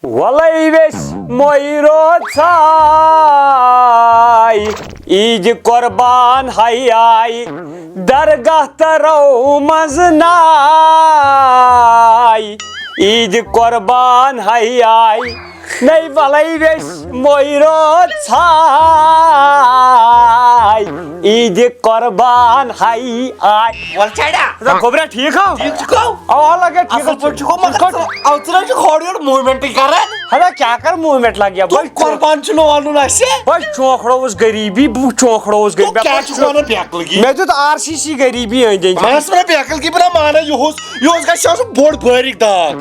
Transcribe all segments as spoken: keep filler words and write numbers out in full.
وَلَے ویٚژھِ مۄیہِ روژاے، عیٖدِ قۄربان ہَے آے، درگاہ تَرو منٛزٕ ناے، عیٖدِ قۄربان ہَے آے۔ نَے وَلَے ویٚژھِ مۄیہِ روژاے، عیٖدِ قۄربان ہَے آے۔ وَل چاڑا۔ نہ، گوٚبرا، ٹھیٖک ہو؟ ٹھیٖک چھُکھو؟ اوا، لگے ٹھیٖک اصل ہو۔ پٲٹھۍ چھُکھو، مگر ٹھیٖک ہو؟ ژٕ، او، ژٕ نہ چھُکھ ہورٕ یورٕ موٗمٮ۪نٹٕے کران۔ ہتا کیٛاہ کر موٗمٮ۪نٹ لگیا؟ تہٕ بہٕ قۄربان چھُنہٕ وَنُن اَسہِ۔ بہٕ چونٛکھڑووُس غریٖبی، بہٕ چونٛکھڑووُس غریٖبی۔ تہٕ کیٛاہ چھُکھ وَنان بے عقلگی؟ مےٚ دیُت آر سی سی غریٖبی أنٛدۍ أنٛدۍ۔ بہٕ ہَس وَنان بے عقلگی، بہٕ نہ مانان یِہُس، یِہُس گژھِ آسُن بوٚڑ بٲرِک داغ۔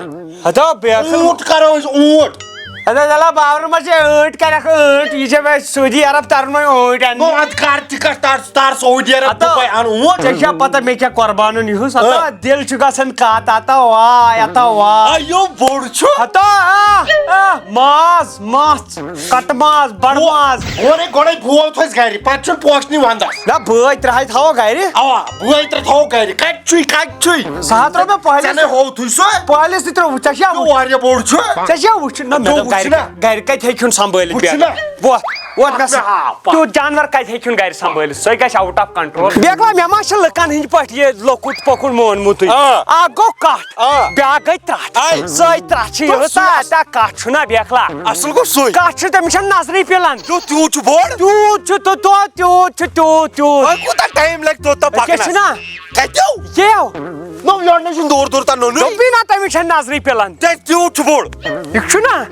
ہتا بے عقل۔ اوٗنٹ کرو أسۍ، اوٗنٹ۔ ہتا چلا باورٕ منٛز چھِ أنٛٹۍ کرکھ أنٛٹۍ، یہِ چھےٚ وۄنۍ سعودی عرب ترُن وۄنۍ أنٛٹۍ اَننہِ۔ نو، اَدٕ کر تہِ کر، تر، تر سعودی عرب، ہتا، دُبے اَن اوٗنٹ۔ ژےٚ چھےٚ پتہ مےٚ کیٛاہ قۄربانُن یِہُس؟ ہتا ہاں۔ دِل چھُ گژھان کتھ، ہتا واے، ہتا واے۔ آ، یو بوٚڑ چھُ۔ ہتا، آ، آ، ماز، ماز، کٹہٕ ماز، بڑٕ ماز۔ اورے گۄڈے بوو تھٲوِس گرِ، پتہٕ چھُنہٕ پوشنٕے ونٛدس۔ نہ، بٲے ترٛےٚ ہَے تھاوو گرِ۔ اوا، بٲے ترٛےٚ تھاوو گرِ۔ کتہِ چھُے، کتہِ چھُے؟ سُہ ہا ترٛوو مےٚ پۄہلِس۔ ژےٚ نے ہووتھُے سُہ۔ پۄہلِس تہِ ترٛوو، ژےٚ چھا یہِ وُچھ-، واریاہ بوٚڑ چھُ۔ ژےٚ چھا وُچھُن؟ نہ، مےٚ نو دوٚپ وُچھ گرِ، نا۔ گرِ کتہِ ہیٚکہِ ہُن سنبھٲلِتھ وُچھ پٮ۪ٹھ؟ نا۔ وۄتھ، وۄتھ مےٚ سۭتۍ۔ ہاو پتھ۔ تیُتھ جانور کتہِ ہیٚکہِ ہُن گرِ سنبھٲلِتھ؟ سُہ گژھِ out of control۔ بیگلا، مےٚ ما چھِ لُکن ہٕنٛدۍ پٲٹھۍ یہِ لۄکُٹ پۄکُٹ مونمُتٕے؟ آ۔ اکھ گوٚو کٹھ، آ۔ بیٛاکھ گٔے ترٛٹھ۔ آے۔ سۄے ترٛٹھ چھِ تہٕ یِہُس، سُہ آ، تہ کٹھ چھُنہ بیگلا۔ اصل گوٚو سُے۔ کٹھ چھُ، تٔمِس چھَنہٕ نظرٕے پِلان۔ تیوٗت، تیوٗت چھُ بوٚڑ؟ تیوٗت چھُ، تہٕ تیوٗت، تیوٗت چھُ، تیوٗت، تیوٗت۔ وۄنۍ کوٗتاہ ٹایم لگہِ توٚت تام کیٛاہ پکنس؟ چھُنہ؟ کتیو؟ کیو؟ نو، یورٕ نَے چھُنہٕ دوٗر دوٗر تام نوٚنُے۔ دوٚپُے نا، تٔمِس چھَنہٕ نظرٕے پِلان۔ تیٚلہِ تیوٗت چھُ بوٚڑ۔ یہِ چھُنہ؟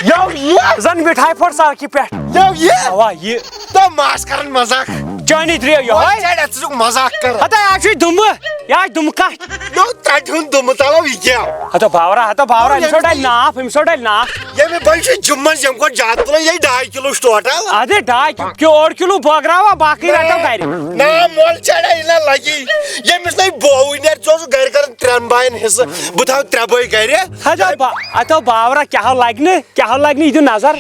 یو یہِ؟ زن مِٹھایہِ پھوٚر سڑکہِ پٮ۪ٹھ۔ یو یہِ؟ اوا، یہِ۔ تو ماس کران مزاق۔ چٲنی درٛاو یِہوٚے۔ وۄنۍ ژےٚ ژٕ چھُکھ مزاق کران۔ ہتا، یہِ ہا چھُے دُمہٕ۔ یہِ ہا چھُ دُمہٕ کٹھ۔ نو، ترٛٹہِ ہُنٛد دُمہٕ تلو یہِ کیٛاہ؟ ہتا باورا، ہتا باورا، أمِس ہا ڈلہِ ناپھ، أمِس ہا ڈلہِ ناپھ۔ ییٚمہِ بَنہِ چھُ جِم منٛز ییٚمہِ کھۄتہٕ زیادٕ تُلان، یہِ ڈاے کِلوٗ چھُ ٹوٹل۔ اَدٕ ڈاے کِلوٗ، کہِ اوٚڑ کِلوٗ بٲگراوا، باقٕے رَٹو گرِ۔ نہ، مۄل چڑھا یہِ نہ لگی۔ ییٚمِس نَے بووٕے نیرِ، ژٕ اوسُکھ گرِ کران ترٛٮ۪ن باین حصہٕ، بہٕ تھاوٕ ترٛےٚ بٲے گرِ۔ ہتا با-، ہتا باورا کیٛاہ لگہِ نہٕ، کیٛاہ لگہِ نہٕ، یہِ دِ نظر۔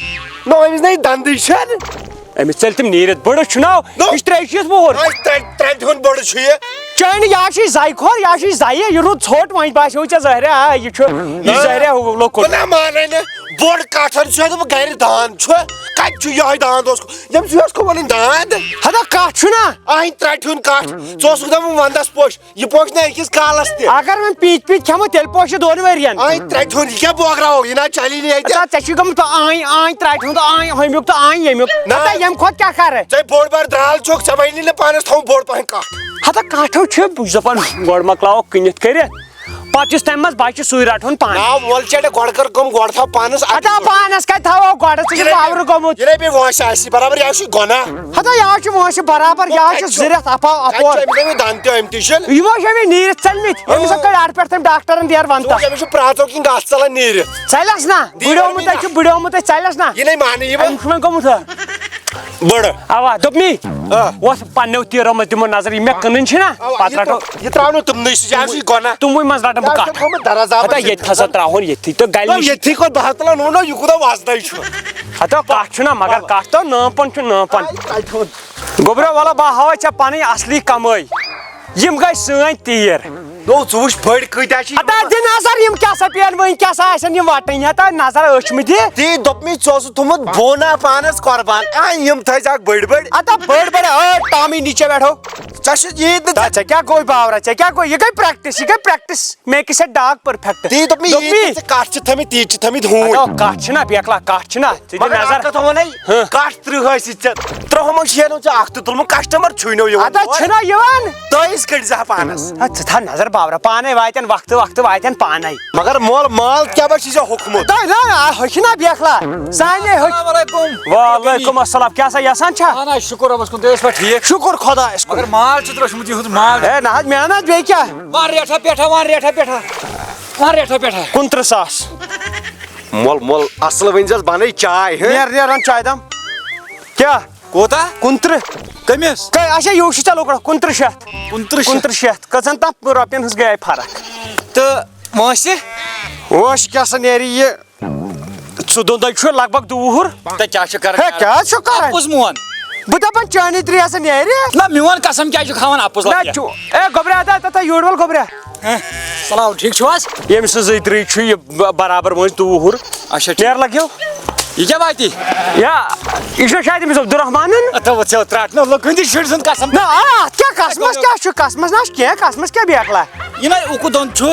نہ، أمِس نَے دندٕے چھَنہٕ۔ أمِس ژٔلۍ تِم نیٖرِتھ۔ بٔڑٕ چھُنہ، نو۔ یہِ چھُ ترٛیہِ شیٖتھ وُہُر۔ آے ترٛ-، ترٛٹہِ ہُنٛد بٔڑٕ چھُ یہِ۔ چٲنۍ، یہِ ہا چھُے زَے کھۄر، یہِ ہا چھُے زَیہِ، یہِ روٗد ژھوٚٹ، وۄنۍ باسیو ژےٚ ظٲہرِ، آ، یہِ چھُ، یہِ نہ۔ ظٲہرِ ہُہ لۄکُٹ۔ بہٕ نہ مانَے نہٕ۔ بوٚڑ کَٹھ ہن چھُ، دوٚپُن گَرِ داند چھُ۔ کَتہِ چھُ یِہوٚے داند اوس؟ ییٚمِس یہِ اوس کھُ وَنان داند۔ ہتا کَٹھ چھُنہ؟ آہِنۍ ترٛٹہِ ہُنٛد کَٹھ۔ ژٕ اوسُکھ دَپان وَندَس پوش۔ یہِ پوشہِ نہٕ أکِس کالس تہِ۔ اگر وۄنۍ پیٖتۍ پیٖتۍ کھٮ۪مو، تیٚلہِ پوشہِ دۄن ؤرین۔ آے ترٛٹہِ ہُنٛد، یہِ کیٛاہ بٲگراوو؟ یہِ نہ چلی نہٕ ییٚتہِ۔ ہتا، ژےٚ چھُے گوٚمُت آے، آے ترٛٹہِ ہُنٛد، آے ہُمیُک تہٕ آے ییٚمیُک۔ نہ۔ ہتا، ییٚمہِ کھۄتہٕ کیٛاہ کرٕ؟ ژےٚ بوٚڑ بار درٛال چھُکھ، ژےٚ بنی نہٕ پانس تھاوُن بوٚڑ پہن کٹھ۔ ہتا، کٹھ ہو چھُ، بہٕ چھُس دپان، گۄڈٕ مۄکلاوو کٕنِتھ کٔرِتھ۔ پتہٕ یُس تَمہِ منٛز بچہِ، سُے رَٹہون پانہٕ۔ نا، وۄل ژےٚ گۄڈٕ کر کٲم، گۄڈٕ تھاو پانس اَتہِ۔ ہتا، پانس کتہِ تھاوو گۄڈٕ؟ ژٕ چھُکھ یہِ رَٹہِ، باورٕ گوٚمُت۔ یہِ رَٹہِ بیٚیہِ وٲنٛسہِ آسہِ برابر، یہِ ہا چھُ گۄناہ۔ ہتا، یہِ ہا چھُ وٲنٛسہِ برابر، یہِ ہا چھُ کتہِ چھُ؟ زِرِتھ اَپاو کتہِ چھُ اَپور۔ أمِس، أمِس دَنٛد تہِ، أمۍ تہِ چھُنہٕ۔ یِمو چھِ أمِس نیٖرِتھ ژٔلمٕتۍ۔ أمِس ہا کٔڑۍ اَڈٕ پٮ۪ٹھ تٔمۍ ڈاکٹرن ییر وَنتہٕ۔ ژٕ وٕچھ، أمِس چھُ پرٛاژو کِنۍ گاسہٕ ژَلان نیٖرِتھ۔ ژَلٮ۪س نا، دِیِو بٕڈیومُت أمِس ہے چھُ، بٕڈیومُت ہے ژَلٮ۪س نا۔ یہِ نَے ماننہٕ یِوان۔ أمِس چھُ وۄنۍ گوٚمُت ہا۔ بٔڑٕ۔ اوا، دوٚپمی، آ۔ اوس پننیو تیٖرو منٛز دِمو نظر، یِم مےٚ کٕنٕنۍ چھِ نا، اوا، پتہٕ یہِ رٹو۔ ترٛ-، یہِ ترٛاونہٕ تِمنٕے سۭتۍ، یہِ آسہِ یہِ گۄناہ۔ تِموٕے منٛز رٹہٕ بہٕ یہِ آسہِ کٹھ۔ تھوٚمُت دراز ہتا، دامن ییٚتہِ سۭتۍ۔ ہسا ترٛاوہون ییٚتھی تہٕ گلہِ نہ، نِش۔ ییٚتھی کوٚت بہٕ ہتلن ووٚن نہ، یہِ کوٗتاہ وزنَے چھُ۔ ہتا، کٹھ چھُنہ، مگر کٹھ تو نٲمپن چھُ نٲمپن۔ آے، کٹھ ہُنٛد۔ گوٚبرا، وَلہٕ بہٕ ہاوے ژےٚ پنٕنۍ اصلی کمٲے۔ یِم گٔے سٲنۍ تیٖر۔ نو، ژٕ وٕچھ بٔڑۍ کۭتیٛاہ چھِ یِم۔ ہتا، دِ نظر، یِم کیٛاہ سا پیٚن وۄنۍ، کیٛاہ سا آسن یِم وٹٕنۍ۔ ہتا، نظر أچھ مہٕ دِ۔ تی دوٚپمَے، ژٕ اوسُکھ تھوٚمُت بونا پانس قۄربان۔ آ، یِم تھٲے زِ اکھ بٔڑۍ بٔڑۍ۔ ہتا، بٔڑۍ بٔڑۍ، آ، ٹامی نیچے بیٹھو۔ ژےٚ چھُ یی نہٕ ژےٚ، ژےٚ کیٛاہ گوٚوُے باورا؟ ژےٚ کیٛاہ گوٚو؟ یہِ گٔے practice، یہِ گٔے practice۔ Makes a dog perfect۔ تی دوٚپمَے، یی دوٚپمَے۔ نہٕ ژےٚ کَٹھ چھِ تھٲمٕتۍ، تی چھِ تھٲمٕتۍ ہوٗنۍ۔ ہتا، کَٹھ چھِنہ بیکلا، کَٹھ چھِنہ۔ ژٕ دِ مگر نظر۔ اَکھ کَتھ وَنے، ہہ۔ کَٹھ تٕرٛہ ٲسِتھ ژےٚ، تٕرٛہو منٛز شیرنو ژےٚ اَکھ تہِ تُلمُت، customer چھُے نہٕ یِوان ہتا، یور۔ چھِنہ یِوان۔ تٲیٖز کٔڑۍ زِ ہا پانَس۔ ہا، ژٕ تھاو نظر باورا، پانَے واتن وقتہٕ، وقتہٕ واتن پانَے۔ مگر مول مال کیٛاہ بہ چھِ ژےٚ ہوٚکھمُت؟ تۄہہِ نہ، آ، ہوٚکھِ نہ بیکھلا۔ سانے ہوٚکھِ۔ السلام علیکم۔ وعلیکم السلام۔ کیٛاہ سا یَژھان چھا؟ اہن حظ، شُکُر رۄبَس کُن، تُہۍ ٲسوا ٹھیٖک؟ شُکُر خۄدایَس کُن۔ مگر مال چھُ درٛوشمُت یِہُنٛد مال۔ ہے نہ حظ، مےٚ اَنہٕ حظ بیٚیہِ کیٛاہ؟ وَن ریٹھا پٮ۪ٹھا، وَن ریٹھا پٮ۪ٹھا۔ وَن ریٹھا پٮ۪ٹھا۔ کُنترٕہ ساس۔ مول، مول، اَصٕل ؤنۍ زٮ۪س بَنٲے چاے، ہہ؟ نیر، نیر، اَن چاے دام۔ کیٛاہ؟ کوتاہ؟ کُنترٕہ۔ کٔمِس؟ کٔمۍ؟ اچھا، یہِ چھُ، چلو، گۄڈٕ کُنترٕہ شیٚتھ۔ کُنترٕہ شیٚتھ۔ کُنترٕہ شیٚتھ۔ کٔژَن تام رۄپیَن ہٕنٛز گٔیے فرق؟ تہٕ وٲنٛسہِ؟ وٲنٛسہِ کیٛاہ سا نیرِ یہِ؟ ژٕ دۄن دۄہہِ چھُ لگ بگ دُوُہُر۔ تہٕ کیٛاہ چھُ کران؟ ہے، کیٛاہ چھُ کران؟ اَپُز مون۔ بہٕ دَپان، چٲنی ترٛیٚیہِ ہسا نیرِ۔ نہ، میون قسم کیٛازِ چھُکھ ہاوان اَپُز نہ، لَفظ؟ چھُ۔ اے، گۄبریا، تہٕ، تہٕ، تہٕ یوٗر وَل گۄبریا۔ ہہ، سلام، ٹھیٖک چھُو حظ؟ ییٚمہِ سٕنٛز زٕے ترٛیٚیہِ چھُ یہِ ب-، برابر وٲنٛسہِ دُوُہُر۔ اچھا، ٹھیٖک۔ نیر لگیو۔ یہِ کیٛاہ واتہِ؟ یا، یہِ چھُنہ شاید أمِس عبدالرحمانن؟ اَتھ وۄتھ ژےٚ ترٛٹھ نہ لوٚگ کُنہِ تہِ شُرۍ سُنٛد قسم۔ نہ، آ، اَتھ کیٛاہ قسمس کیٛاہ چھُ؟ قسمس نہ چھُ کینٛہہ، قسمس کیٛاہ بیکلا؟ یہِ نہ اُکُ دۄن چھُ۔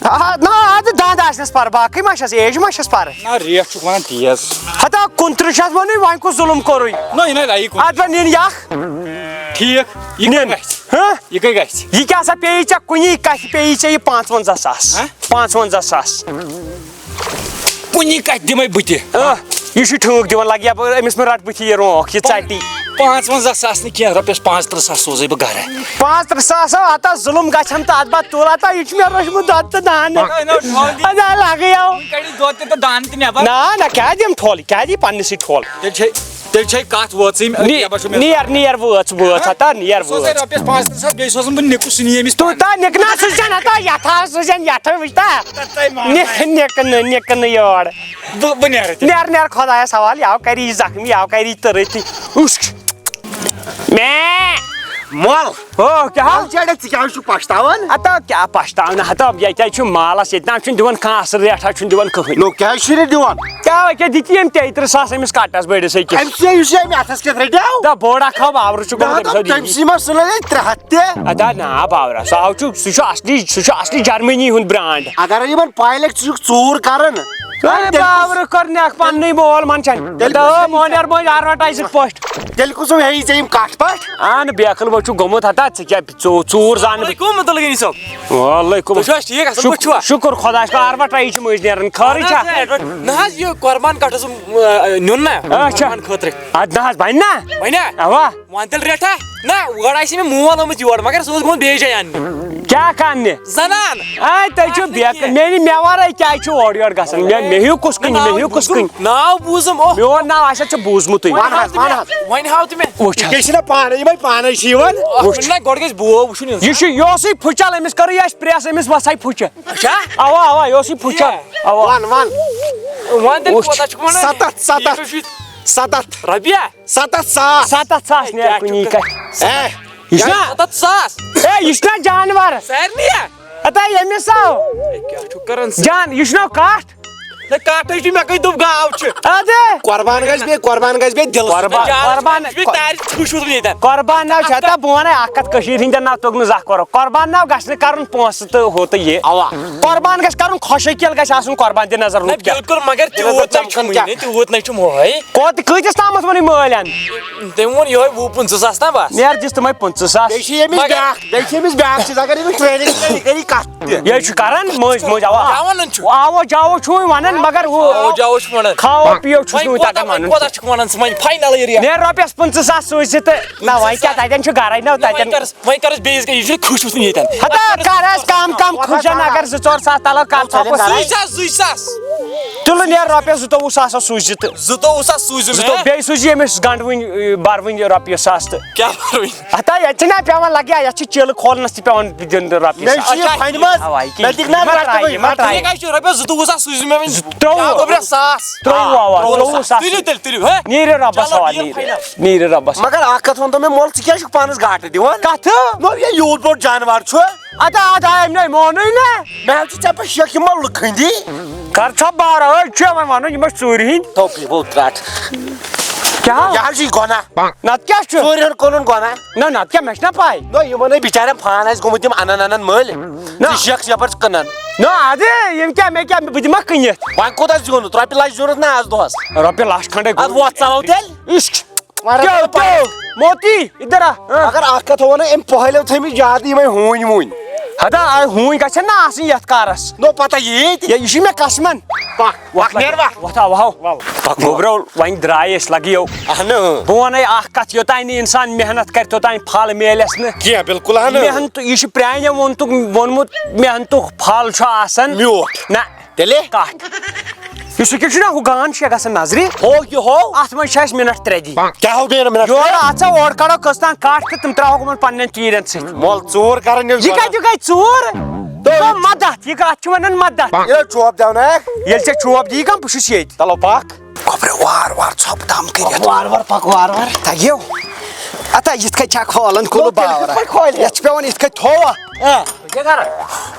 آ، نہ، اَدٕ دَنٛد آسنَس پَرٕ، باقٕے ما چھَس، ایج ما چھَس پَرٕ۔ نہ، ریٹ چھُکھ وَنان تیز۔ ہتا کُنترٕٛہ شَتھ ووٚنُے، وۄنۍ کُس ظُلُم کوٚرُے؟ نہ، یہِ نَے لَیہِ کُن۔ اَتھ پٮ۪ٹھ نِن یَکھ۔ ٹھیٖک، یہِ کَتہِ نِن۔ گژھِ؟ ہہ؟ یہِ کَتہِ گژھِ؟ یہِ کیٛاہ سا پیٚیہِ ژےٚ کُنی کَتھِ پیٚیہِ ژےٚ یہِ پانٛژوَنٛزاہ ساس؟ ہہ؟ پانٛژوَنٛزاہ ساس۔ کُنی کَتھِ دِمَے بہٕ تہِ۔ آ، یہِ چھُ ٹھوٗک دِوان، لَگہِ یَپٲرۍ أمِس مہ رَٹہٕ بہٕ تہِ یہِ رونٛکھ، یہِ ژَٹی۔ پانٛژوَنٛزاہ ساس نہٕ کینٛہہ، رۄپیَس پانٛژترٕٛہ ساس سوزَے بہٕ گَرٕ۔ پانٛژترٕٛہ ساس ہا، اَتھ ہا ظُلُم گژھٮ۪م تہٕ اَتھ بَتہٕ تُل، اَتھ ہا، یہِ چھُ مےٚ روٚچھمُت دۄد تہٕ دانہٕ۔ نہ، نہ، ٹھۄل دِ۔ اَدٕ ہا لَگٕے یَو۔ وۄنۍ کَڑِ دۄد تہِ تہٕ دانہٕ تہِ نٮ۪بَر۔ نہ، نہ، کیٛاہ دِم ٹھۄل، کیٛاہ دِی پنٛنِسٕے ٹھۄل؟ تیٚلہِ چھے، تیٚلہِ چھے کَتھ وٲژٕے، نیر، یَپٲرۍ چھُ مےٚ نیر، نیر وٲژ، وٲژ ہتا، نیر سوزَے وٲژ۔ رۄپیَس پانٛژترٕٛہ ساس، بیٚیہِ سوزَن بہٕ نِکُس سُہ نِیہِ أمِس تیوٗتاہ نِکہٕ نہ سوٗزِن ہتا، یَتھ ہا سوٗزِن، یَتھ ہا وٕچھتا۔ تَتھ تۄہہِ مانان۔ نِکہٕ، نِکہٕ نہٕ، نِکہٕ نہٕ یور۔ بہٕ، بہٕ نیرٕ تیٚلہِ۔ نیر، نیر خۄدایَس حوالہٕ، یَوٕ کَرِ یہِ زخمی، یَوٕ کَرِ یہِ تٔرٕتھ تہِ۔ اُشک۔ مے۔ مول۔ ہو، کیٛاہ ہا؟ مول چڑھے، ژٕ کیٛاہ چھُکھ پَشتاوان؟ ہتا کیٛاہ پَشتاونہٕ؟ ہتا ییٚتہِ حظ چھُ مالَس، ییٚتہِ نہ حظ چھُنہٕ دِوان کانٛہہ اَصٕل ریٹھا چھُنہٕ دِوان کٕہٕنۍ۔ نو، کیٛازِ چھُنہٕ دِوان؟ کیٛاہ وۄنۍ کیٛاہ دِتہِ ییٚمۍ تیٚیہِ تٕرٛہ ساس أمِس کَٹَس بٔڑِس أکِس؟ أمۍ سٕے یُس یہِ أمۍ اَتھَس کٮ۪تھ رٔٹیو؟ دَپ بوڑ اَکھ ہاو باورٕ چھُ نہ، گوٚمُت أمۍ دَپ سۭتۍ تٔمۍ یہِ۔ سٕے ما سُنَے ترٛےٚ ہَتھ تہِ؟ اَدا نا باورہ، سُہ ہاو چھُ، سُہ چھُ اَصلی، سُہ چھُ اَصلی جرمٔنی ہُنٛد برٛانٛڈ۔ اگر یِمَن پاے لَگہِ ژٕ چھُکھ ژوٗر کَران، اے، تیٚلہِ کُس باورٕ کٔر نٮ۪کھ پننُے مول منٛد چھَنہٕ۔ تیٚلہِ دَپ کُس مونیار مٲنۍ advertise پٲٹھۍ۔ تیٚلہِ کُس ہیٚیہِ ژےٚ یِم کَٹھ پٲٹھۍ؟ اَہَن بیکٕل وۄنۍ چھُ گوٚمُت ہتا، ژٕ کیٛاہ ژو-، ژوٗر زانہٕ بہٕ۔ السلام علیکم، عبدالغنی صٲب۔ وعلیکم۔ تُہۍ چھِو حظ ٹھیٖک؟ اَصٕل پٲٹھۍ چھِوا؟ شُکُر خۄدایَس کُن، advertise چھِ مٔنٛزۍ نیران، خٲرٕے اَہَن چھا؟ حظ، advert-، نہ حظ، یہِ قۄربان کَٹھ اوسُم، آ، نیُن نا، اچھا۔ قۄربان خٲطرٕ۔ اَدٕ نہ حظ، بَنہِ نا؟ بَنہِ نا؟ اَوا۔ وۄنۍ تیٚلہِ ریٹھا؟ نہ، گۄڈٕ آسہِ مےٚ مول آمُت یور، مگر سُہ اوس گوٚمُت بیٚیہِ جایہِ اَننہِ۔ کیٛاہ کَننہِ؟ زَنان۔ اے، تُہۍ چھِو اَصلی بیکھ-، کینٛہہ۔ مےٚ نہِ-، مےٚ وَرٲے کیٛازِ چھُ اورٕ یورٕ گژھان؟ مےٚ، مےٚ ہیوٗ کُس نہ، کٕنہِ، مےٚ ناو ہیوٗ کُس بوٗزُم، کٕنہِ؟ ناو بوٗزُم، اوہ۔ میون ناو آسہِ ہا ژےٚ بوٗزمُتٕے۔ وَن حظ، وَن حظ۔ وۄنۍ ہاو تہٕ مےٚ۔ وٕچھ حظ۔ یہِ چھِنہ پانَے، یِمَے پانَے چھِ یِوان۔ اَتھ وٕچھ۔ چھُنہ گۄڈٕ گژھِ بوو وٕچھُن یُن۔ یہِ چھُ، یہِ اوسُے پھُچَل، أمِس کٔرٕے اَسہِ press، أمِس وَسَے پھُچہِ۔ اچھا؟ اَوا، اَوا، یہِ اوسُے پھُچَل۔ اچھا۔ اَوا۔ وَن، وَن۔ وۄنۍ تیٚلہِ وٕچھ۔ کوٗتاہ چھُکھ وَنان؟ سَتَتھ، سَتَتھ۔ ٹھیٖک چھُ۔ سَتَتھ ساس۔ سَتَتھ ساس ہے، نیر کیٛاہ کُنی چھُکھ کَتھِ۔ اے۔ یہِ چھُنہ، سَتَتھ ساس۔ اے، یہِ چھُنہ جانوَر۔ سارنٕے ہا؟ ہتا ییٚمِس آو۔ ہے، کیٛاہ چھُکھ کران ژٕ؟ جان، یہِ چھُنہ کَٹھ۔ ہے، کَٹھٕے چھُ، مےٚ کٔہۍ دوٚپ گاو چھِ؟ اَدٕ۔ قۄربان گژھِ بیٚیہِ، قۄربان گژھِ بیٚیہِ دِلَس جان، پٮ۪ٹھ۔ قۄربان، یہِ چھُ تارِ خۄش وُترُن ییٚتٮ۪ن۔ قۄربان نہ چھُ ہتا، بہٕ وَنَے اَکھ کَتھ کٔشیٖرِ ہِنٛدٮ۪ن ناو توٚگ نہٕ زانٛہہ کَرو۔ قۄربان نہ گژھِ نہٕ کَرُن پونٛسہٕ تہٕ ہُہ تہٕ یہِ۔ اَوا۔ قۄربان گژھِ کَرُن خۄش عٲقیٖل گژھِ آسُن قۄربان، دِ نظر نہ، لوٚگ کیٛاہ۔ بِلکُل، مگر تیوٗت نہ چھُ وٕنہِ، تیوٗت نہ چھُ مۄہَے۔ کوٚت، کۭتِس تامَتھ ووٚنُے مٲلۍ اَن؟ تٔمۍ ووٚن یِہوٚے وُہ پٕنٛژٕہ ساس تام بَس۔ نیر دِس تِمَے پٕنٛژٕہ ساس۔ بیٚیہِ چھِ ییٚمِس مگر بیٛاکھ، بیٚیہِ چھِ أمِس بیٛاکھ چیٖز، اگر أمِس training کَرِ، کَرِ کَتھ تہِ۔ یہِ چھُ کَران مٔنٛزۍ مٔنٛزۍ، اَوا۔ کیٛاہ وَنان چھُ؟ آوو جاوو چھُ وۄنۍ وَنان، مگر ہُہ آوو جاوو چھُ وَنان۔ کھاوو پیو چھُس وۄنۍ نہٕ وۄنۍ کوتاہ، تَتٮ۪ن وۄنۍ وَنُن۔ کوتاہ چھُکھ وَنان ژٕ وۄنۍ final area؟ نیر رۄپیَس پٕنٛژٕہ ساس سوٗزِ ژٕ تہٕ نہ، وۄنۍ کیٛاہ، تَتٮ۪ن چھُ گَرَے نہ، نہ، وۄنۍ تَتٮ۪ن۔ کَرُس، وۄنۍ کَرُس بیٚیِس گٔے، یہِ چھُنہٕ خۄش وُچھمُت ییٚتٮ۪ن۔ ہتا کَر حظ کَم کَم کھُجَن، اگر زٕ ژور ساس تَلو کَر ژھۄپہٕ۔ زٕے ساس، زٕے ساس۔ تُلہٕ نیر رۄپیَس زٕتووُہ ساس سوٗزِ ژٕ تہٕ۔ زٕتووُہ ساس سوٗزِو زٕتووُہ، مےٚ۔ بیٚیہِ سوٗزِ ییٚمِس گَنٛڈوٕنۍ، بَروٕنۍ رۄپیہِ ساس تہٕ۔ کیٛاہ بَروٕنۍ؟ ہتا، ییٚتہِ چھِنہ پٮ۪وان لَگہِ ہا، یَتھ چھِ چِلہٕ کھولنَس تہِ پٮ۪وان دیُن رۄپیہِ مےٚ ساس۔ چھِ یہِ اچھا، پھَنہِ منٛز۔ اَوا، یہِ کہِ مےٚ دِکھ نہ یہِ ما رَٹہٕ ترٛایہِ، بہٕ، یہِ ما مےٚ ترٛایہِ۔ ٹھیٖک حظ چھُ، رۄپیَس زٕتووُہ ساس سوٗزِو مےٚ وۄنۍ۔ ترٛووُہ۔ ترٛووُہ ساس۔ ترٛووُہ، اَوا، ترٛووُہ تُلِو ساس۔ تیٚلہِ، تُلِو، ہہ؟ نیٖرِو رۄبَس چلو، حوالہٕ، deal نیٖرِو۔ final۔ نیٖرِو رۄبَس۔ مگر اَکھ کَتھ وَن تہٕ مےٚ، مول، ژٕ کیٛازِ چھُکھ پانَس گاٹہٕ دِوان؟ کَتھٕ؟ نو، یہِ یوٗت بوٚڑ جانوَر چھُ۔ اَدٕ، اَدٕ، أمۍ نے مونُے نہ۔ مےٚ حظ چھِ ژےٚ پٮ۪ٹھ شک، یِم ما لُکہٕ ہٕنٛدی؟ کَر ژھۄپ بارا، أڑۍ چھِ وۄنۍ وَنان، یِم ٲسۍ ژوٗرِ ہٕنٛدۍ۔ تو people ترٛٹھ۔ کیٛاہ؟ یہِ حظ چھِ گۄناہ۔ نَتہٕ کیٛاہ چھُ؟ ژوٗرِ ہُنٛد کٕنُن گۄناہ۔ نہ، نَتہٕ کیٛاہ، مےٚ چھِنہ پَے۔ نہ، یِمَن ہے بِچارٮ۪ن فان آسہِ گوٚمُت، یِم اَنان اَنان مٔلۍ۔ نہ۔ ژٕ شیخ یَپٲرۍ ژٕ کٕنان۔ نہ، اَدٕ، یِم کیٛاہ، مےٚ کیٛاہ، بہٕ دِمَکھ کٕنِتھ۔ وۄنۍ کوٗتاہ زیوٗنُتھ؟ رۄپیہِ لَچھ زیوٗنُتھ نہ آز دۄہَس؟ رۄپیہِ لَچھ کھنٛڈے گوٚو۔ اَدٕ وۄتھ ژَلو تیٚلہِ۔ عشق۔ وۄنۍ کیٛاہ، رَٹو کیٛاہ؟ پَتہٕ۔ موتی، اِدھر آ۔ ہاں۔ اگر اَکھ کَتھ وَنو، أمۍ پۄہلیو تھٲیمٕتۍ زیادٕ یِمَے ہوٗنۍ ووٗنۍ۔ ہتا، آ، ہوٗنۍ گژھن نہ آسٕنۍ یَتھ کارَس۔ نو پَتہ ییٚتہِ۔ یے، یہِ چھُ مےٚ قسمَن۔ پَکھ، پَکھ، وَتھ نیر لَگہِ، وَتھ۔ وَتھ آو، وَہو۔ وَتھ، گوٚبرو، وۄنۍ درٛاے أسۍ، لَگیو۔ اَہنہٕ۔ بہٕ وَنَے اَکھ کَتھ، یوٚتام نہٕ اِنسان محنت کَرِ، توٚتام پھل میلٮ۪س نہٕ۔ کینٛہہ، بِلکُل اَہنہٕ۔ محنتُک، یہِ چھُ پرٛانیو ووٚنتُک، ووٚنمُت، محنتُک پھل چھُ آسان۔ میوٗٹھ۔ نہ۔ تیٚلہِ؟ کَٹھ۔ یُس یہِ کیٛاہ چھُنہ ہُہ گان چھُ گژھان نظرِ؟ ہو، یہِ ہو۔ اَتھ منٛز چھِ اَسہِ مِنٹ ترٛےٚ دی۔ کیٛاہ ہو بیٚیہِ مِنٹ یورٕ ترٛےٚ؟ اَژو، اورٕ کَڑو کٔژتام کَٹھ تہٕ تِم ترٛاوہوکھ یِمَن پنٛنٮ۪ن تیٖرٮ۪ن سۭتۍ۔ مول ژوٗر کَران ییٚلہِ یہِ گۄڈٕ۔ کَتہِ گٔے ژوٗر؟ تہٕ گوٚو مَدَتھ، یہِ کَتھ چھِ وَنان مَدَتھ۔ ییٚلہِ چوب دٮ۪وناکھ۔ ییٚلہِ ژےٚ چوب دِیی کانٛہہ، بہٕ چھُس ییٚتہِ۔ چلو پَکھ۔ گوٚبرٕ وار وار ژھۄپہٕ دَم کٔرِتھ۔ پَکھ وار وار، پَکھ وار وار۔ تَگیو؟ اَتا یِتھ کٔنۍ چھا کھولان کُلہٕ نوکر کِتھ باورا؟ پٲٹھۍ کھولہِ؟ یَتھ چھِ پٮ۪وان یِتھ کٔنۍ تھوٚو۔ آ۔ کیٛاہ کَران؟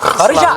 خٲرٕے چھا؟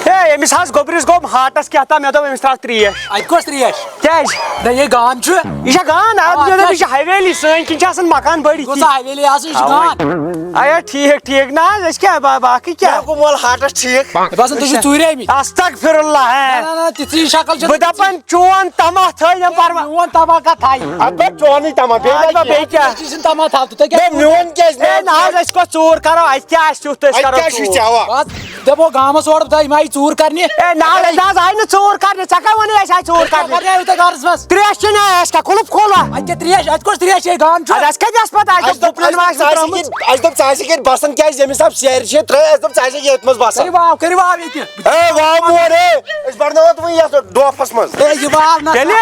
ہے، ہے، أمِس حظ گوٚبرِس گوٚو ہارٹس کیٛاہ تام، مےٚ دوٚپ أمِس ترٛاو ترٛیش۔ اَتہِ کۄس ترٛیش؟ کیٛازِ؟ نہ، یہِ گان چھُ۔ یہِ چھا گان؟ آ، اَتھ مےٚ دوٚپ، کیٛازِ؟ یہِ چھِ حویلی سٲنۍ کِنۍ چھِ آسان مکان بٔڑۍ گوٚو یِتھی۔ سا حویلی آسٕنۍ، یہِ چھُ اَوَے۔ گان۔ اَیا، ٹھیٖک، ٹھیٖک۔ نہ حظ، أسۍ کیٛاہ با-، باقٕے کیٛاہ؟ مےٚ گوٚو مول ہارٹس ٹھیٖک۔ مےٚ باسان، تُہۍ چھِو ژوٗرے آمٕتۍ۔ استغفر اللہ، ہے۔ نہ، نہ، نہ، تِژھٕے شکل چھِ بہٕ نہٕ۔ دَپان، چون تما تھٲینم پروا۔ میون تما کتھ تھایہِ؟ اَدٕ بہٕ چونٕے تما، بیٚیہِ اَدٕ ما بیٚیہِ کیٛاہ؟ ژےٚ چھُے سُنٛد تما تھاو، تہٕ تۄہہِ کیٛاہ ہے، میون کیٛازِ؟ ہے، نہ حظ، أسۍ کۄس ژوٗر کرو؟ اَتہِ کیٛاہ آسہِ تیُتھ، أسۍ اَتہِ کرو کیٛاہ چھُے ژوٗر؟ ژےٚ اَوا؟ بس، دَپو گامس اورٕ، دَپہِ یِم آیہِ ژوٗر کرنہِ۔ ہے، نہ حظ، نہ حظ، آیہِ نہٕ ژوٗر کرنہِ، ژےٚ کیٛاہ ووٚنُے اَسہِ آیہِ ژوٗر کرنہِ؟ کرنہِ آیہِ تۄہہِ گرس منٛز۔ ترٛیش چھِ نہ اَسہِ کیٛاہ، کُلُف کھولا۔ اَتہِ کیٛاہ ترٛیش؟ اَتہِ کۄس ترٛیش چھِ؟ گان چھُ۔ اَدٕ اَسہِ کَتہِ آسہٕ پتہ، اَسہِ اَسہِ دوٚپ، دوٚپ، اَسہِ گُپنن ما دوٚپ، آسہِ ژٕ آسہِ ترٛٲومٕژ۔ ییٚتہِ، اَسہِ دوٚپ، ژٕ آسہِ ییٚتہِ بسان کیٛازِ؟ ییٚمہِ حساب سیرِ چھِ ترٛٲے، اَسہِ دوٚپ، ژٕ آسہِ ییٚتہِ منٛز بسان۔ کٔرِو آو، کٔرِو آو ییٚتہِ۔ ہے، واو مور، ہے، أسۍ بَرناوو تُہۍ وۄنۍ یَتھ ڈوپھس منٛز۔ ہے، یہِ واو نہ۔ تیٚلہِ؟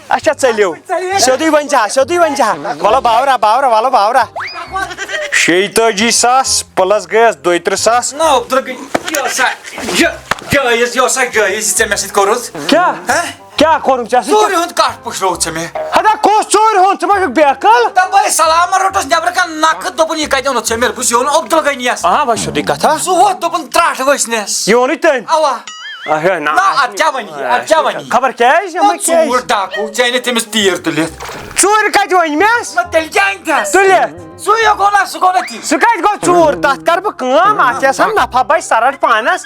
اچھا، ژٔلِو۔ ژٔلِو۔ سیوٚدُے ؤنۍ زِ ہا، سیوٚدُے ؤنۍ زِ ہا۔ وَلہٕ باورا، باورا، وَلہٕ باورا۔ شیٚیہِ تٲجی ساس پلس گٔیَس دۄیہِ ترٕٛہ ساس۔ نو، عبدالغنی، یہِ ہسا، یہِ جٲیز، یہِ ہسا جٲیز، یہِ ژےٚ مےٚ سۭتۍ کوٚرُتھ۔ کیٛاہ؟ ہہ؟ کیٛاہ کوٚرُم ژےٚ سۭتۍ؟ ژوٗرِ ہُنٛد کَٹھ پُشرووُتھ ژےٚ مےٚ۔ ہتا کُس ژوٗرِ ہُنٛد؟ ژٕ ما چھُکھ بے عقل؟ دَپٲے سلامہ روٚٹُس نٮ۪برٕ کَنہِ نَکھٕ، دوٚپُن، "یہِ کَتہِ اوٚنُتھ ژےٚ مےٚ؟" بہٕ چھُس، یہِ اوٚن عبدالغنیَس۔ آ، وۄنۍ چھُ سیوٚدُے کَتھا۔ سُہ ووت، دوٚپُن، "ترٛٹھ ؤژھنَس۔" یہِ ووٚنُے تٔمۍ؟ اَوا۔ اچھا، نہ، نہ، اَتھ کیٛاہ وَنہِ یہِ؟ اَتھ کیٛاہ وَنہِ یہِ؟ خبر کیٛازِ، نہ، یِمَے کیٛازِ؟ ژوٗر ڈاکوٗ، ژےٚ أنِتھ تٔمِس تیٖر تُلِتھ۔ ژوٗرِ کَتہِ وۄنۍ مےٚ؟ نہ، تیٚلہِ کیٛاہ أنۍتَس؟ تُلِتھ؟ سُے یہِ گوٚو نہ، سُہ گوٚو نہ تی۔ سُہ کَتہِ گوٚو ژوٗر؟ تَتھ کَرٕ بہٕ کٲم، اَتھ چھِ آسان نفع بَچہِ سَرَٹ پانَس۔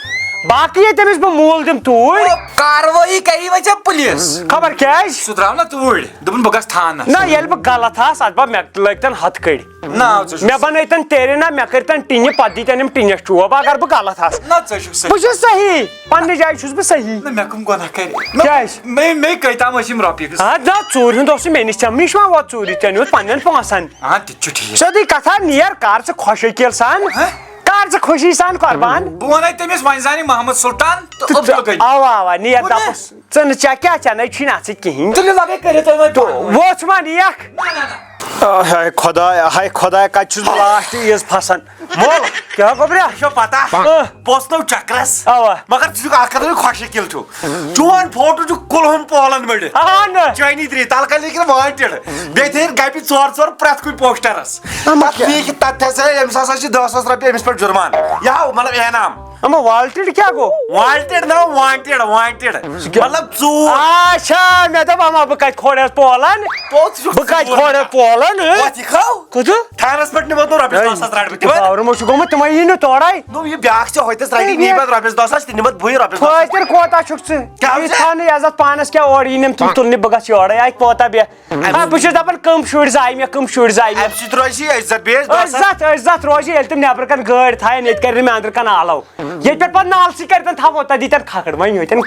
باقٕے ییٚلہِ تٔمِس بہٕ موٗل دِمہٕ توٗرۍ۔ کاروٲیی کَری وۄنۍ ژےٚ پُلیٖس۔ خبر کیٛازِ؟ سُہ درٛاو نہ توٗرۍ، دوٚپُن، "بہٕ گژھٕ تھانَس۔" نہ، ییٚلہِ بہٕ غلط آس، اَتھ بہ مےٚ لٲگۍ تَن ہَتھ کٔڑۍ۔ نہ، ژٕ چھُکھ مےٚ بنٲیتن تیرِ نہ، مےٚ کٔرتن ٹِنہِ، پتہٕ دیٖتن یِم ٹِنس چوب۔ اگر بہٕ غلط آسہٕ۔ نہ، ژٕ چھُکھ صحیح۔ بہٕ چھُس صحیح، پننہِ جایہِ چھُس بہٕ صحیح۔ نہ، مےٚ کٕم گۄناہ کرِ؟ مےٚ، کیٛازِ؟ مےٚ، مےٚ کٔتام ٲسۍ یِم رۄپیہِ گٔژھ؟ آ، نہ، ژوٗرِ ہُنٛد اوس نہٕ مےٚ نِش، ژےٚ نِش ما ووت ژوٗرِ؟ ژےٚ نیوٗتھ پننٮ۪ن پونٛسن۔ آ، تہِ چھُ ٹھیٖک۔ سیوٚدُے کتھا، نیر کر ژٕ خۄش عٲقل سان، ہہ؟ کر ژٕ خوشی سان قۄربان۔ بہٕ ونے تٔمِس، وۄنۍ زانہِ محمد سلطان تہٕ تہٕ عبدالغنی۔ اوا، اوا، نیر ووٚن مےٚ۔ دپُس۔ ژٕ نہٕ ژےٚ کیٛاہ، ژےٚ نَے چھی نہٕ اَتھ سۭتۍ کِہیٖنۍ۔ تُلِو لگے کٔرِتھ وۄنۍ پانہٕ ؤنۍ۔ ووٚژھ ما نِیَکھ؟ نہ، نہ، نہ۔ آ، ہاے خۄدایا، ہاے خۄدایا، کَتہِ چھُس بہٕ last عیٖذ پھسان؟ مول، کیٛاہ گوٚبریا؟ یہِ چھو پتہ، اۭں۔ بہٕ اوسُس نو چکرس۔ اوا۔ مگر ژٕ چھُکھ اَکھ کَتھ ؤنِتھ خۄش شکیٖل چھُکھ۔ چون فوٹو چھُ کُلہُن پولن مٔڑِتھ۔ اہن۔ چٲنی درٛے، تَلہٕ کَلہِ لیکھِتھ wanted۔ بیٚیہِ تھٲیِتھ گَپہِ ژور ژور پرٛٮ۪تھ کُنہِ پوسٹرس۔ اَما تَتھ کیٛاہ؟ لیکھِتھ، تَتھ ہسا، أمِس ہسا چھِ دَہ ساس رۄپیہِ أمِس پٮ۪ٹھ جُرمان۔ یا مطلب انعام۔ اما wanted کیٛاہ گوٚو؟ Wanted نہ، wanted، wanted۔ سُہ کیٛاہ؟ مطلب ژوٗر۔ اچھا، مےٚ دوٚپ اما بہٕ کتہِ کھولہس پولن؟ تو ژٕ چھُکھ بہٕ کتہِ ژوٗر کھولہس کران۔ پولن، ہہ؟ وۄتھ یہِ کھاو۔ کوٚت؟ تھانس پٮ۪ٹھ نِمو تِم رۄپیس دہ ساس رٹہٕ بہٕ تِمن۔ باورٕ مو چھُ گوٚمُت تِمے یی نہٕ تورے۔ نو یہِ بیٛاکھ چھِ ہوٚتٮ۪س رٹہِ ہے، نی پتہٕ رۄپیس دہ ساس تہِ نِمت بٕے رۄپیس دہ ساس۔ فٲطر کوتاہ چھُکھ ژٕ؟ کیٛاہ یہِ حظ؟ تھاو نہٕ عزت پانس کیٛاہ اورٕ یی نِم تِم تُلنہِ بہٕ گژھٕ یورے۔ اَتہِ کوتاہ بیٚہہ؟ ہا، بہٕ چھُس دَپان، کَم شُرۍ زاے مےٚ، کَم شُرۍ زاے مےٚ۔ اَمہِ سۭتۍ روزِ عزت، بیٚیِس باسان۔ عزت، عزت روزِ، ییٚلہِ تِم نٮ۪برٕ کَنہِ گٲڑۍ تھاون، ییٚتہِ کَرِ نہٕ مےٚ أنٛدرٕ کَنہِ آلو۔ ییٚتہِ پٮ۪ٹھ پَتہٕ نالسٕے کَرِتَن تھاوو، تَتہِ دیٖتَن کھَکھٕڑ، وۄنۍ ییٚتٮ۪ن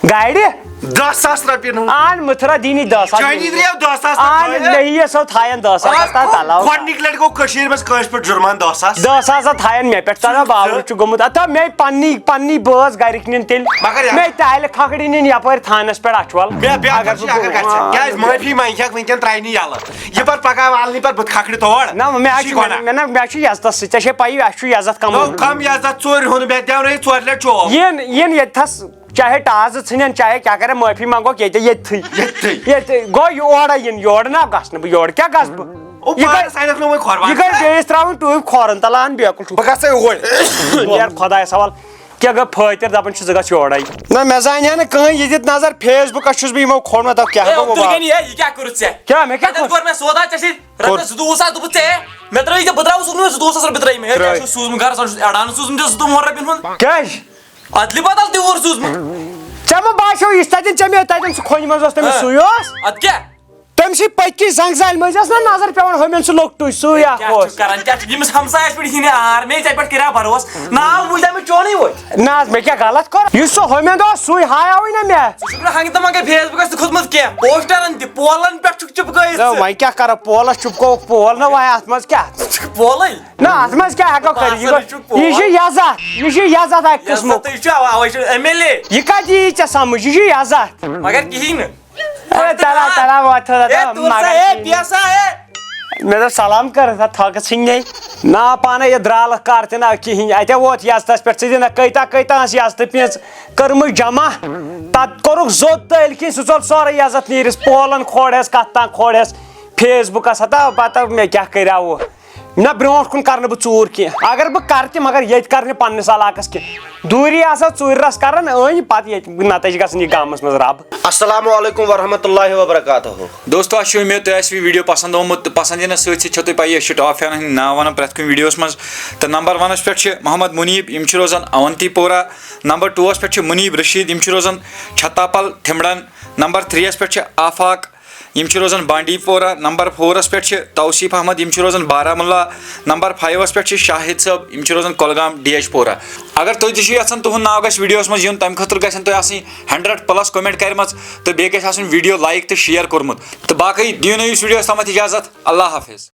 گاڑِ۔ دَہ ساس رۄپیہِ نہٕ۔ اَن مٕتھرا دِنی دَہ ساس۔ چٲنی درٛاو دَہ ساس تہٕ اَن تھٲیِتھ۔ مےٚ یی یَسو تھاین دَہ ساس، اَتھ تَتھ علاوٕ۔ گۄڈٕنِکۍ لَٹہِ گوٚو کٔشیٖرِ منٛز کٲنٛسہِ پٮ۪ٹھ جُرمان دَہ ساس۔ دَہ ساس ہا تھاین مےٚ پٮ۪ٹھ، ژٕ ہا باورٕ چھُ گوٚمُت۔ اَتھ ہا مےٚ پَننی، پَننی بٲژ گَرِکۍ نِن تیٚلہِ۔ مگر یَتھ مےٚ تہِ آلہِ کھَکھٕڑِ نِن یَپٲرۍ تھانَس پٮ۪ٹھ اَچھوَل۔ مےٚ بیٛاکھ اگر اکھ چیٖز، بہٕ اکھ اکھ گوٚو۔ کیٛازِ معٲفی منٛگہِ ہا وٕنکٮ۪ن ترٛاینہِ یَلہٕ۔ یہِ پَتہٕ پَکاو والنٕے پَتہٕ بہٕ تھَکھرِ تور۔ نہ، مےٚ یہِ چھُ چھُے گۄناہ۔ مےٚ نہ، مےٚ چھُ یَزتَس سۭتۍ، ژےٚ چھے پَیی، اَسہِ چھُ یَزت کَمٕے۔ نو، کَم یَزت، ژورِ ہُنٛد مےٚ دیٛاونٲیِتھ ژورِ لَٹہِ چوب۔ یِن، یِن ییٚتہِ تھَس، چاہے ٹاس زٕ ژھٕنن، چاہے کیٛاہ کَرن، معٲفی منٛگوکھ ییٚتہِ، ییٚتھٕے۔ ییٚتھٕے۔ ییٚتہِ گوٚو یورَے یِن، یورٕ نہ گژھٕ نہٕ بہٕ، یورٕ کیٛاہ گژھٕ بہٕ؟ او، یہِ پانَس گٔے، اَتٮ۪تھ نہٕ وۄنۍ کھۄر وۄر۔ یہِ گٔے بیٚیِس ترٛاوُن ٹوٗپۍ کھۄرَن تَل، اَن بیکُل چھُ۔ بہٕ گژھٕ یور۔ یار خۄدایَس حوال۔ کیٛاہ گٔے فٲطر دَپان چھُ ژٕ گژھ یورَے؟ نہ، مےٚ زانہِ ہا نہٕ کٕہٕنۍ، یہِ دِتھ نظر Facebook-س چھُس بہٕ یِمو کھولمُت، دَپ کیٛاہ ہے گوٚو بابا؟ عبدالغنی، ہے، یہِ کیٛاہ کوٚرُتھ ژےٚ؟ کیٛاہ، مےٚ کیٛاہ اَتٮ۪تھ کوٚر؟ کوٚر مےٚ سودا ژےٚ سۭتۍ کوٚر۔ رۄپیَس زٕتووُہ ساس، دوٚپُتھ ژےٚ، مےٚ ترٛٲوِتھ ژےٚ، بہٕ درٛاوُس اوٚنمُت مےٚ زٕتووُہ ساس رۄپیہِ ترٛٲوِتھ مےٚ، ہے، ترٛٲوِتھ۔ ژےٚ چھُ سوٗزمُت گَرَس، وۄنۍ چھُس اٮ۪ڈوانٕس سوٗزمُت ژےٚ زٕتووُہَن رۄپیَن ہُنٛد۔ کیٛازِ؟ اَدلہِ بدل تہِ اوس سوٗزمُت۔ ژےٚ ما باسیو یُس تَتٮ۪ن ژےٚ مےٚ تَتٮ۪ن سُہ کھوٚنہِ منٛز اوس تٔمِس ہہ۔ سُے اوس؟ اَدٕ کیٛاہ؟ تٔمۍ سٕے پٔتۍ کِنۍ زنٛگہٕ زالہِ مٔنٛزۍ ٲس نہ نظر پٮ۪وان ہُمٮ۪ن سُہ لۄکٹُے، سُے اکھ کیٛاہ اوس۔ چھُکھ کران؟ کیٛاہ چھُ؟ ییٚمِس ہمسایَس پٮ۪ٹھ یی نہٕ آر، مے ژےٚ پٮ۪ٹھ کریٛاہ بھروسہٕ؟ ناو بوٗزتھ مےٚ چونُے وۄنۍ۔ نہ حظ، مےٚ کیٛاہ غلط کوٚر؟ یُس سُہ ہُمٮ۪ن اوس، سُے ہایاوٕے نہ مےٚ۔ ژٕ چھُکھ نہٕ ہنٛگہٕ تہٕ منٛگَے Facebook-س تہِ کھوٚتمُت کینٛہہ، پوسٹرن تہِ، پولن پٮ۪ٹھ چھُکھ چِپکٲیِتھ نہ، ژٕ۔ وۄنۍ کیٛاہ کرو؟ پولس چُپکووُکھ پول نہ، وۄنۍ اَتھ منٛز کیٛاہ؟ ژٕ چھُکھ پولٕے۔ نہ، اَتھ منٛز کیٛاہ ہٮ۪کو کٔرِتھ؟ یہِ باسان گوٚو، چھُ پول۔ یہِ چھُ یزتھ، یہِ چھُ یزتھ اَکہِ قٕسمُک۔ یزتھٕے چھُ، اَوا، اَوَے چھُ MLA۔ یہِ کَتہِ یی ژےٚ سمجھ؟ یہِ چھُ یزتھ۔ مگر کِہیٖنۍ نہٕ۔ اے، تَلا، تَلا، وۄتھ، تَلا، اے، تَلا، تُل سا، مگر اے، کِہیٖنۍ۔ بیٚہہ سا، اے۔ مےٚ دوٚپ سلام کر، تھا تھۄکہٕ ژھٕنۍ نے۔ نا پانَے یہِ درٛالہٕ کر تہِ نہ کِہیٖنۍ۔ اَتہِ ووت یزتَس پٮ۪ٹھ، ژٕ دِ نہ کۭتیٛاہ کۭتیٛاہ ٲس یزتہٕ پیٖنٛژ کٔرمٕژ جمع۔ تَتھ کوٚرُکھ زوٚد تٔلۍ کِنۍ، سُہ ژوٚل سورُے یزتھ نیٖرِتھ۔ پولَن کھولہَس، کَتھ تام کھولہَس، Facebook-س ہتا پَتہٕ مےٚ کیٛاہ کَریاوُ۔ نہ، برونٛٹھ کُن کرٕ نہٕ بہٕ ژوٗر کینٛہہ۔ اگر بہٕ کرٕ تہِ، مگر ییٚتہِ کرٕ نہٕ پننِس علاقس کینٛہہ۔ دوٗری آسو ژوٗرِ رس کران أنۍ، پتہٕ ییٚتہِ نتہٕ چھِ گژھان یہِ گامس منٛز رب۔ السلام علیکم ورحمۃ اللہ وبرکاتہ۔ دوستو، اسہِ چھِ اُمید تۄہہِ آسہِ یہِ video پسند آمُت، تہٕ پسند یِنس سۭتۍ سۭتۍ چھو تۄہہِ پَیی، أسۍ چھِ ٹاپ فینن ہٕنٛدۍ ناو ونان پرٛٮ۪تھ کُنہِ videoس منٛز۔ تہٕ نمبر ونس پٮ۪ٹھ چھِ محمد منیب، یِم چھِ روزان اونتی پورہ۔ نمبر ٹوٗوس پٮ۪ٹھ چھِ منیب رشید، یِم چھِ روزان چھتاپل تھمڑن۔ نمبر تھرٛیٖیس پٮ۪ٹھ چھِ آفاق، یِم چھِ روزان بانڈی پورہ۔ نمبر فورس پٮ۪ٹھ چھِ توصیف احمد، یِم چھِ روزان بارہمولہ۔ نمبر فایوس پٮ۪ٹھ چھِ شاہد صٲب، یِم چھِ روزان کۄلگام ڈی ایچ پورہ۔ اگر تُہۍ تہِ چھِو یژھان تُہُنٛد ناو گژھِ videoس منٛز یُن، تَمہِ خٲطرٕ گژھن تۄہہِ آسٕنۍ ہنڈریڈ پلس comment کَرِمَژ، تہٕ بیٚیہِ گژھِ آسُن video like تہٕ share کوٚرمُت۔ تہٕ باقٕے دِیِو نہٕ یُس videoس تامَتھ اجازت۔ اللہ حافظ۔